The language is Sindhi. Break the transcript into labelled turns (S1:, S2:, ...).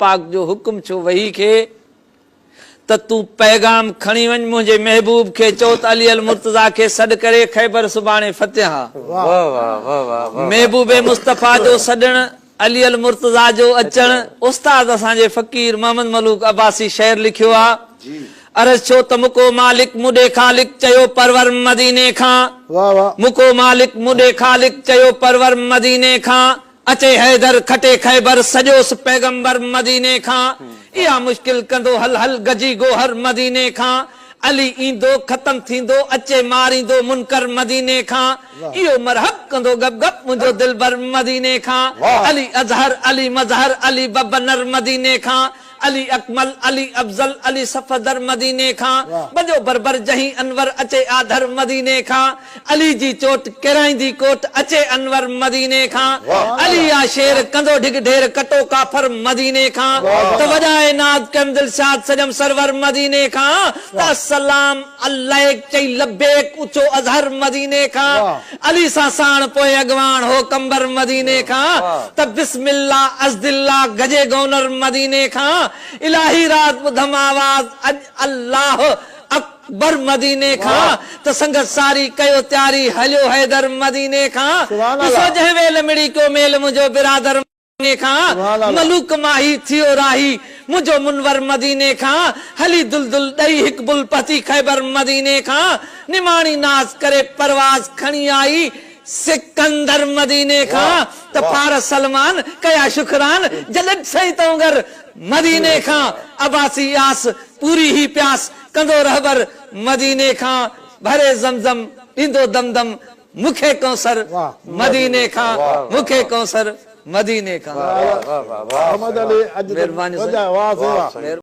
S1: پاڪ جو حڪم ڇو وحي کي ته تون پيغام کڻي وڃ منهنجي محبوب کي چئو ته علي المرتضيٰ کي سڏ ڪري خيبر سڀاڻي فتح آ. محبوب مصطفيٰ جو سڏڻ، علي المرتضيٰ جو اچڻ، استاد اسان جي فقير محمد ملوڪ عباسي شعر لکيو آ، عرض ڇو ته مڪو مالڪ مون ڏي خالق چيو پرور مديني کان، مڪو مالڪ مون ڏي خالق چيو پرور مديني کان، اچي حيدر کٽي خيبر سڄوس پيغمبر مديني کان اها مشڪل ڪندو هل هل گجي گوهر مديني کان علي ايندو ختم ٿيندو اچي ماريندو منڪر مديني کان اهو مرحب ڪندو گپ گپ منهنجو دلبر مديني کان علي اظهر علي مظهر علي ببنر مديني کان علي اڪمل، علي افضل، علي صفدر مديني کان، ٻجو بربر جهين انور اچي آڌر مديني کان، علي جي چوٽ ڪيرائيندي ڪوٽ اچي انور مديني کان، علي آ شير ڪندو ڍڳ ڍير ڪٽو ڪافر مديني کان، ته وڄائي ناد ڪيم دلشاد سڄم سرور مديني کان، ته السلام عليڪ چئي لبيڪ اٿيو اظهر مديني کان، علي سان ساڻ پوء اڳواڻ هو قمبر مديني کان ته بسم الله اسد الله گجي گئونر مديني کان الاهي رات ٻڌم آواز اڄ الله اڪبر مديني کان ته سنگت ساري ڪيو تياري هليو حيدر مديني کان ڏسو جنهن ويل مڙي ڪيو ميل منهنجو برادر مديني کان ملوڪ ماهي ٿيو راهي منهنجو منور مديني کان هلي دلدل ڏئي هڪ بل پهتي خيبر مديني کان نماڻي ناز ڪري پرواز کڻي آئي سڪندر مديني کان ته فارس سلمان ڪيا شڪران جڏهن سائين تونگر مديني کان عباسي آس پوري هي پياس ڪندو رهبر مديني کان ڀري زمزم ڏيندو دم دم مون کي ڪوثر مديني کان مون کي ڪوثر مديني کان.
S2: محمد علي اڄ ته
S1: مھرباني
S2: وڄايو واھ سائين واھ.
S1: سائين.